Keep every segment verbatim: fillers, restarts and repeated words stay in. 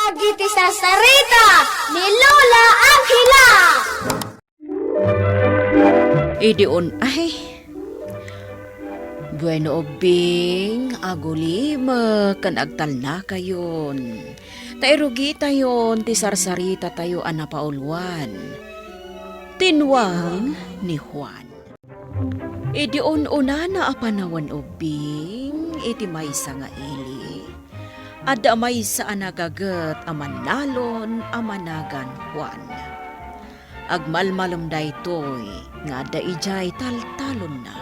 Dagiti sarsarita ni Lola Angela. Idi un-, ay. Bueno, ubbing, agulimek ken agtalnakayon. Ta irugitayon ti sarsaritatayo a napauluan. Tinuang ni Juan. Idi un-unana a panawen ubbing, iti maysa nga ili, adda maysa a nagaget a mannalon a managan Juan. Agmalmalem daytoy nga adda idiay taltalonna.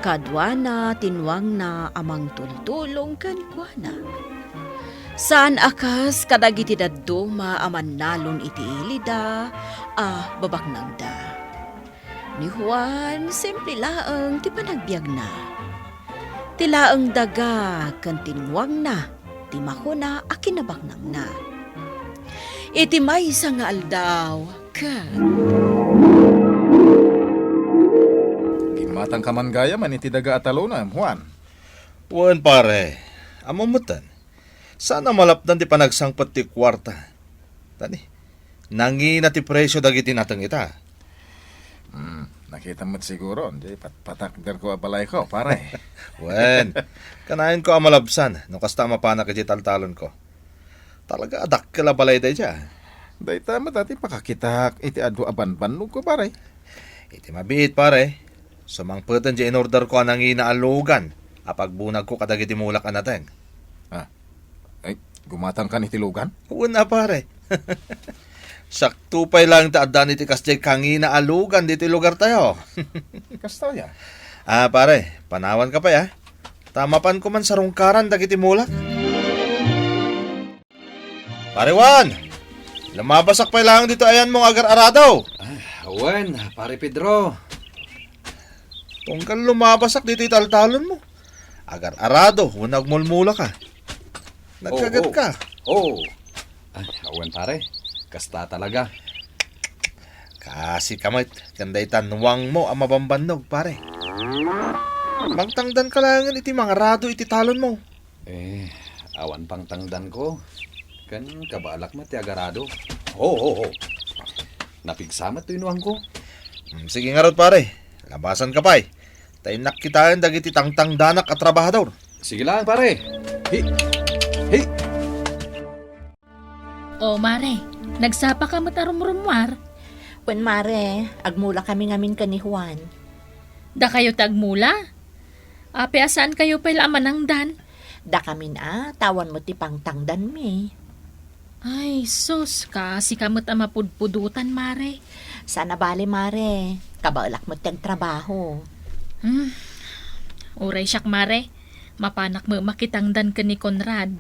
Kaduana tinuangna a mangtultulong kenkuana. Saan a kas kadagiti dadduma a mannalon iti ilida a babaknangda. Ni Juan, simple laeng ti panagbiagna. Ti laeng daga ken tinuangna ti makuna a kinabaknangna. Iti maysa nga aldaw, ket Gimmatangka man gayam iti daga a talonam, Juan. Wen, pare. Ammom metten. Saan a malapdan ti panagsangpet ti kuarta. Tani, nangina ti presio dagiti nateng ita. Hmm, nakitam met siguro, di pat-, patakderko a balayko, pare. Wen, kanayon ko a malabsan, no kasta a mapanak iti taltalonko. Talaga a dakkel a balay daydiay. Dayta met ti pakakitak iti adu a banbannogko, pare. Iti mabiit, pare, sumangpeten ti inorderko a nangina a lugan a pagbunagko kadagiti mulak a nateng. Ah, ay, gumatangkan iti lugan? Wen a, pare. Sakto pay laeng ta addan iti kasdiay kangina a lugan ditoy lugartayo. Kasta ya. Ah, pare, panawanka pay, ah. Ta mapanko man sarungkaran dagiti mulak. Pare Juan, lumabasak pay laeng ditoy ayanmo nga agar-arado. Ah, wen, Pare Pedro. Tunggal lumabasak ditoy taltalonmo. Agar-arado, wen agmulmulaka. Nagkaget ka. Oo. Ah, wen, pare. Kasta talaga. Kasika met ken dayta nuangmo a mabambannog, pare. Mangtangdanka laengen iti mangarado iti talonmo. Eh, awan pangtangdanko. Ken kabaelak met ti agarado. Ho, ho, ho. Napigsa met toy nuangko. Hmm, sige ngarud, pare. Labasanka pay. Ta innak kitaen dagiti tangtangdanak a trabahador. Sige lang, pare. Hi. Hi. O, mare, nagsapaka met a rumrummuar? Wen, mare, agmulakami ngamin ken ni Juan. Dakayo ti agmula? Apay a saankayo pay la a manangdan? Dakamin a, ta awan met ti pangtangdanmi. Ay, sus, kasika met a mapudpudotan, mare. Saan a bale, mare. Kabaelak met ti agtrabaho. Hmm. Uray siak, mare. Mapanak met makitangdan ken ni Conrad.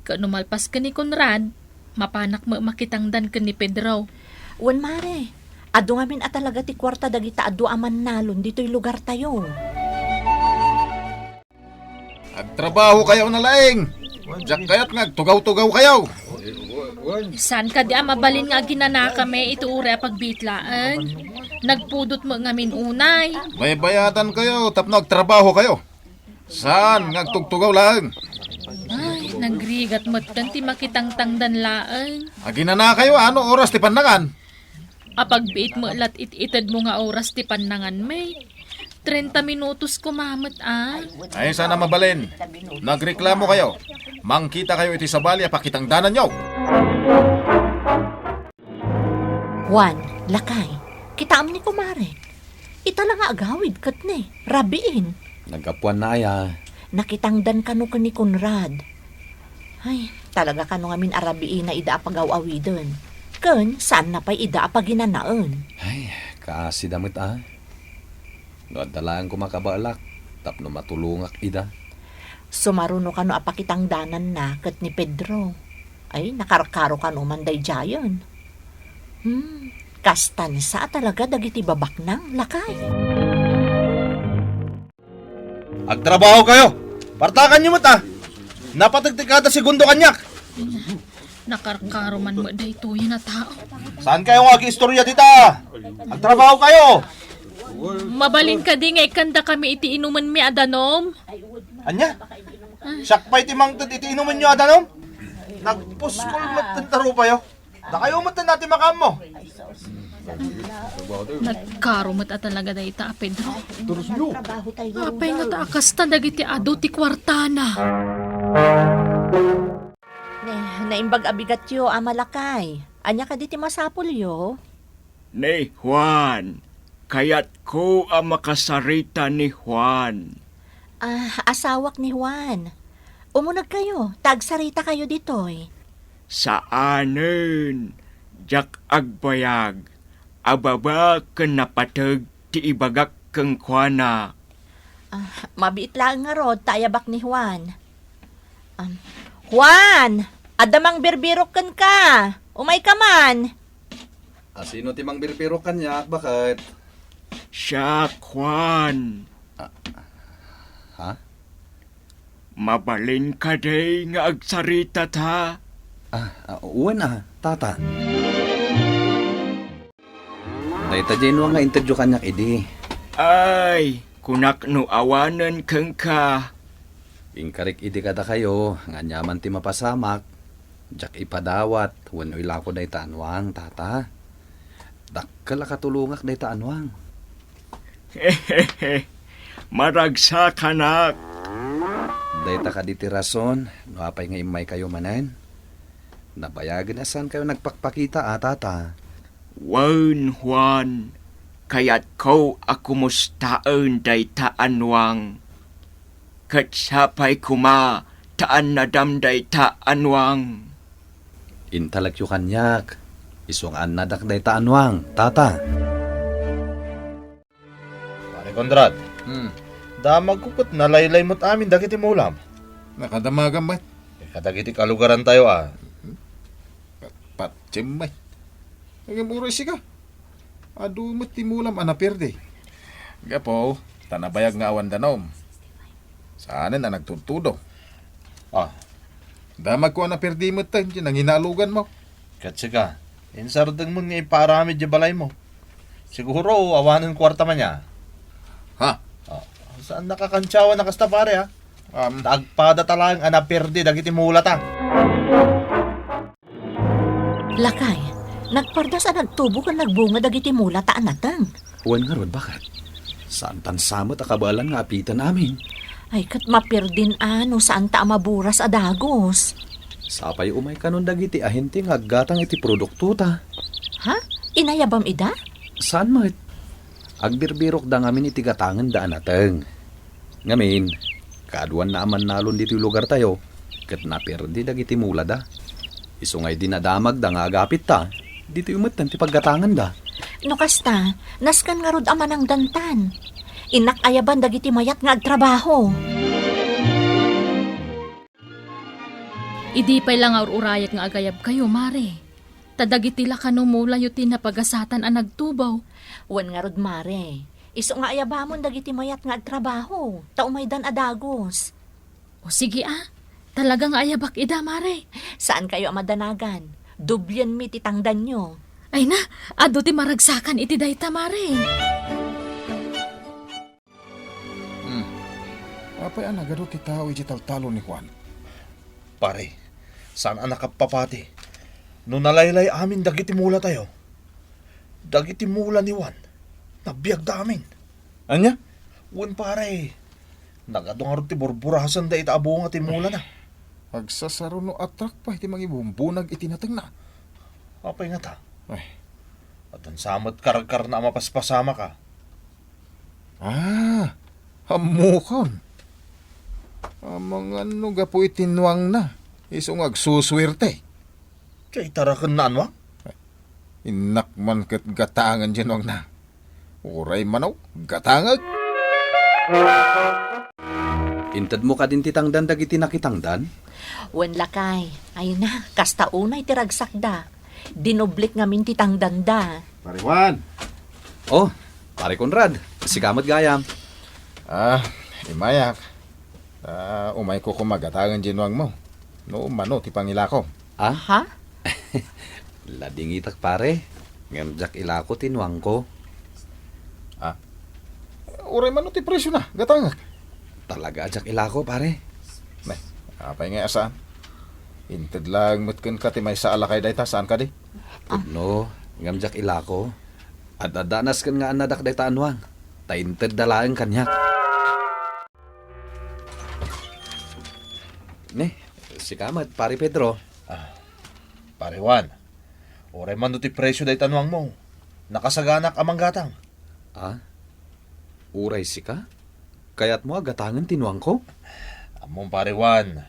Ket no malpas ken ni Conrad, mapanak met makitangdan ken ni Pedro. Wen, mare. Adu ngamin a talaga ti kuarta dagita adu a mannalon ditoy lugartayo. Agtrabahokayo na laeng. Diak kayat nga agtugaw-tugawkayo. Saan kadi a mabalin nga aginanakami iti uray a pagbiit laeng? Nagpudot met ngamin unay. Baybayatankayo tapno agtrabahokayo. Saan nga agtugtugaw laeng? Ay, nagrigat met kan ti makitangtangdan laeng. Aginanakayo, ano oras ti pannangan? Apagbiit met lat it itedmo nga oras ti pannanganmi. Trenta minutos koma met a. Ay, saan a mabalin. Nagreklamokayo. Mangkitakayo iti sabali a pakitangdananyo. Juan, lakay, kitaem ni kumarek. Ita la nga agawid ket ne, rabiin. Naggapuanna aya? Nakitangdan kano ken ni Conrad. Ay, talaga kano ngamin a rabiina ida a pagaw-awiden. Ken saanna pay ida a paginanaen. Ay, kaasida met a. No adda laeng koma kabaelak, tapno matulongak ida. Sumaruno kano a pakitangdananna ket ni Pedro. Ay, nakarkaro kano man daydiayen. Hmm, kastansa a talaga dagiti babaknang, lakay. Agtrabahokayo! Partakanyo met a! Napateg ti kada segundo kaniak! Nakarkaro man met daytoyen a tao. Saankayo nga agiistorya dita? Agtrabahokayo! Mabalin kadi nga ikkandakami iti inumenmi a danum? Ania? Siak pay ti mangted iti inumenyo a danum? Nagpuskol met ti tarupayo. Dakayo met ti makaammo. Nagkaro met a talaga dayta a Pedro. Apay ngata a kasta dagiti adu ti kuartana? Ne, naimbag a bigatyo a malakay. Ania kadi ti masapulyo? Ni Juan. Kayatko a makasarita ni Juan. Ah, asawak ni Juan. Umunegkayo, ta agsaritakayo ditoy. Saanen, diak agbayag a baba ken napateg ti ibagak kenkuana. Ah, mabiit laeng ngarud ta ayabak ni Juan. Um, Juan! Adda mangbirbirok kenka! Umayka man! A sino ti mangbirbirok kaniak, baket? Siak, Juan. Ah, ha? Mabalin kadi nga agsaritata? Ah, ah, wen a, tata. Dayta diay nuang nga intedyo kaniak idi. Ay, kunak no awanen kenka. Inkarik idi kadakayo nga aniaman ti mapasamak, diak ipadawat wenno ilako dayta a nuang, tata. Dakkel a katulongak dayta a nuang. Maragsakanak. Dayta kadi ti rason no apay nga immaykayo manen? Nabayagen a saankayo nagpakpakita a, tata. Wen, Juan, kayatko a kumustaen dayta a nuang. Ket sapay koma ta annadam dayta a nuang. Intalekyo kaniak, isu nga annadak dayta a nuang, tata. Pare Conrad, hmm, damagko ket nalaylay met amin dagiti mulam. Nakadamagam met. Eh, kadagiti kalugarantayo a. Patpatiem met. Ngem uray sika, adu met ti mulam a naperdi. Gapu ta nabayag nga awan danum. Saanen a nagtudtudo. Ah. Damagko a naperdi met ti nanginaluganmo. Ket sika, insardengmon nga ipaaramid diay balaymo. Siguro, awanen kuarta man ya. Ha? Ah, saan nakakantiawan a kasta, pare, ha? Um, ta agpada ta laeng a naperdi dagiti mulata. Lakay, nagpardas a nagtubo ken nagbunga dagiti mulata a nateng. Wen ngarud, baket? Saantan sa met a kabaelan nga apiten amin. Ay, ket mapirdin a no saanta a maburas a dagus. Sapay umay kanon dagiti ahente nga aggatang iti produktota. Ha? Inayabam ida? Saan met. Agbirbirokda ngamin iti gatangenda a nateng. Ngamin, kaaduanna a mannalon ditoy lugartayo, ket naperdi dagiti mulada. Isu nga idi nadamagda nga agapitta, ditoy metten ti paggatangenda. No kasta, nasken ngarud a manangdantan. Innak ayaban dagiti mayat nga agtrabaho. Idi pay la nga ur-urayek nga agayabkayo, Mare. Ta dagiti la kano mulayo ti napagasatan a nagtubo. Wen ngarud, Mare. Isu nga ayabamon dagiti mayat nga agtrabaho, ta umaydan a dagus. O sige a, talaga nga ayabak ida, Mare. Saankayo a madanagan. Dublienmi ti tangdanyo. Ay na, adu ti maragsakan iti dayta, Mare. Hmm. Apay a nagadu ti tao iti taltalon ni Juan? Pare, saan a nakappapati. No nalaylay amin dagiti mulatayo, dagiti mula ni Juan, nabiagda amin. Ania? Wen, pare, nagadu ngarud ti burburasanda ita a bunga ti mulana. Agsasaro no atrak pay ti mangibumbunag iti natengna. Apay ngata? Ay. Addan sa met karkarna a mapaspasamak a. Ah, ammokon. Amangan no gapu iti nuangna, isu nga agsusuerte. Diay tarakenna a nuang? Innak man ket gatangen diay nuangna. Uray mano, gatangek. Intedmo kadin ti tangdan dagiti nakitangdan? Wen, lakay. Ay na, kasta unay ti ragsakda. Dinublik ngamin ti tangdanda. Pare Juan. Oh, Pare Conrad, sika met gayam. Ah, immayak. Ah, umayko koma gatangen diay nuangmo. No mano ti pangilakom. Ah? Ha? Ladingitak, pare. Ngem diak ilako ti nuangko. Ah? Uray mano ti presiona, gatangek. Talaga a diak ilako, pare. Ne, apay nga a saan? Inted laeng met kenka ti maysa a lakay dayta, saan kadi? Pudno, ngem diak ilako. Ad-addanas ken nga annadak dayta a nuang, ta intedda laeng kaniak. Ne, sika met, Pare Pedro. Ah, Pare Juan, uray man no ti presio dayta nuangmo, nakasaganak a manggatang. Ah? Uray sika? Kayatmo a gatangen ti nuangko? Ammom, Pare Juan,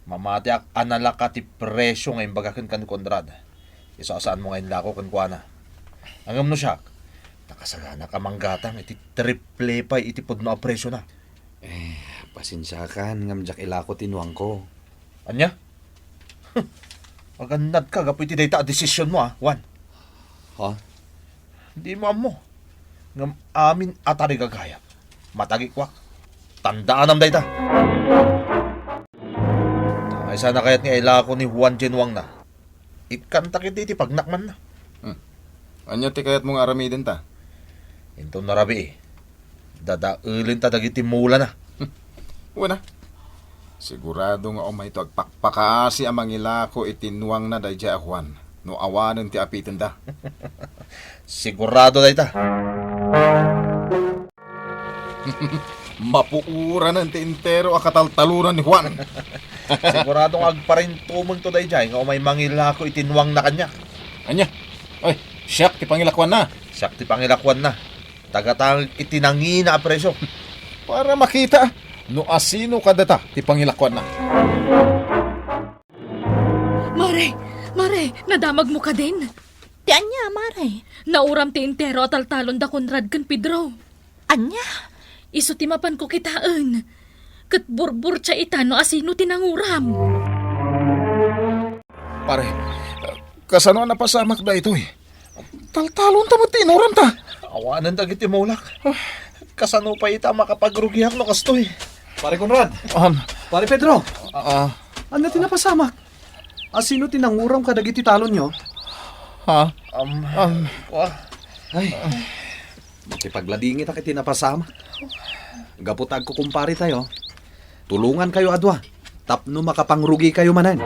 mamatiak a nalaka ti presio nga imbaga kenka ni Conrad. Isu a saanmo nga inlako kenkuana. Ngem no siak, nakasaganak a manggatang iti triple pay iti pudno a presiona. Eh, pasensiakan, ngem diak ilako ti nuangko. Ania? Agannadka gapu iti dayta a desisionmo, a, Juan. Ha? Dimo ammo. Ngem amin a tarigagayam, matagikuak. Tandaanam dayta. Naisana kayat nga ilako ni Juan diay nuangna? Ikkantak iti, iti pagnakmanna. Hmm. Ania ti kayatmo nga aramidenta? Inton narabii, dadaelenta dagiti mulana. Wen a. Sigurado nga umayto agpakpakaasi a mangilako iti nuangna daydiay a Juan no awanen ti apitenda. Sigurado dayta. Mapuoranen ti entero a kataltalonan ni Juan. Sigurado nga agparintumengto daydiay nga umay mangilako iti nuangna kaniak. Ania? Ay, siak ti pangilakoanna. Siak ti pangilakoanna. Tagatangek iti nangina a presio. Para makita no asino kadata ti pangilakoanna. Mare! Mare! Nadamagmo kadin? Ti ania, Mare? Nauram ti entero a taltalon da Conrad ken Pedro. Ania? Isu ti mapanko kitaen. Ket burburtia ita no asino ti nanguram. Pare, kasano a napasamak daytoy? Taltalonta met ti inuramta. Awanen dagiti mulak. Kasano pay ita makapagrugiak no kastoy? Pare Conrad. An? Pare Pedro. Ah. Ania ti napasamak? Asino ti nanguram kadagiti talonyo? Ha? Um, Um. Wa. Ay. Makipagladingitak iti napasamak. Gapu ta agkukumpare tayo, tulongankayo a dua tapno makapangrugikayo manen.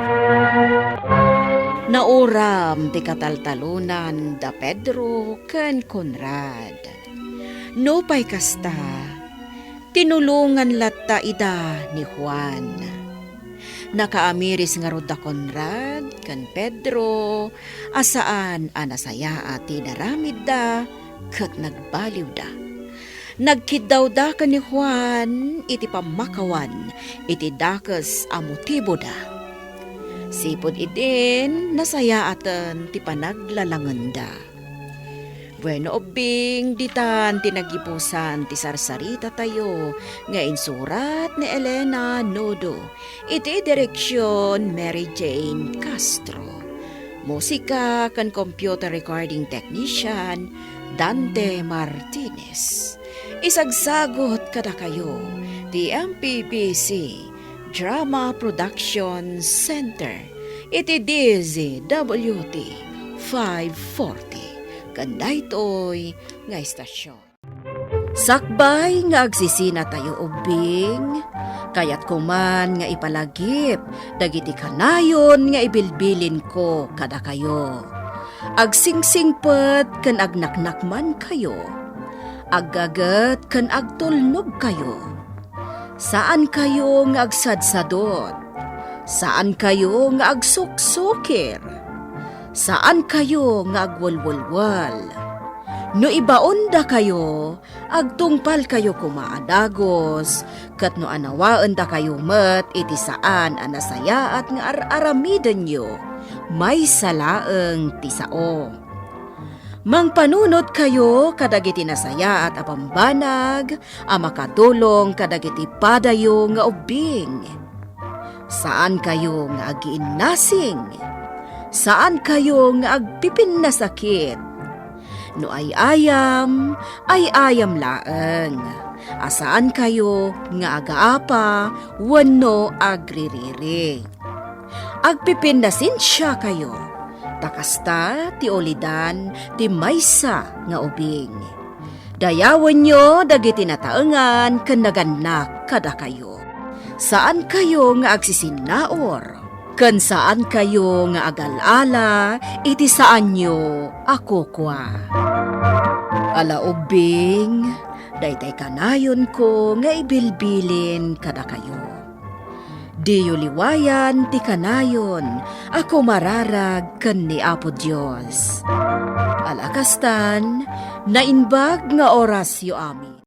Nauram ti kataltalonan da Pedro ken Conrad. Nupay kasta, tinulongan latta ida ni Juan. Nakaamiris ngarud da Conrad ken Pedro a saan a nasayaat ti inaramidda ket nagbaliwda. Nagkiddawda ken ni Juan iti pammakawan iti dakes a motiboda. Sipud idin, nasayaaten ti panaglalangenda. Bueno, ubbing, ditan ti nagibusan ti sarsaritatayo nga insurat ni Elena Nodo, iti direksion Mary Jane Castro. Musika ken computer recording technician, Dante Martinez. Isagsagut kadakayo ti M P B C Drama Production Center iti D Z W T five forty, ken daytoy nga istasyon. Sakbay nga agsisinatayo ubbing, kayatko man nga ipalagip dagiti kanayon nga ibilbilinko kadakayo. Agsingsingpet ken agnaknakmankayo. Aggaget ken agtulnogkayo. Saankayo nga agsadsadot. Saankayo nga agsuksukir. Saankayo nga agwelwelwel. No ibaondakayo, agtungpalkayo koma a dagus, ket no anawaendakayo met iti saan a nasayaat nga ar-aramidenyo, maysa laeng ti sao. Mangpanunotkayo kadagiti nasayaat a bambanag a makatulong kadagiti padayo nga ubbing. Saankayo nga agiinnasing. Saankayo nga agpipinnasakit. No ay-ayam, ay-ayam laeng. A saankayo nga agaapa wenno agririri. Agpipinnasensiakayo, ta kasta ti ulidan ti maysa nga ubing. Dayawenyo dagiti nataengan ken nagannak kadakayo. Saankayo nga agsisinnaur. ken saankayo nga agal-ala iti saanyo a kukua. Ala ubbing, daytay kanayonko nga ibilbilin kadakayo. Diyo liwayan ti kanayon a kumararag ken ni Apo Dios. Ala kastan, naimbag nga orasyo amin.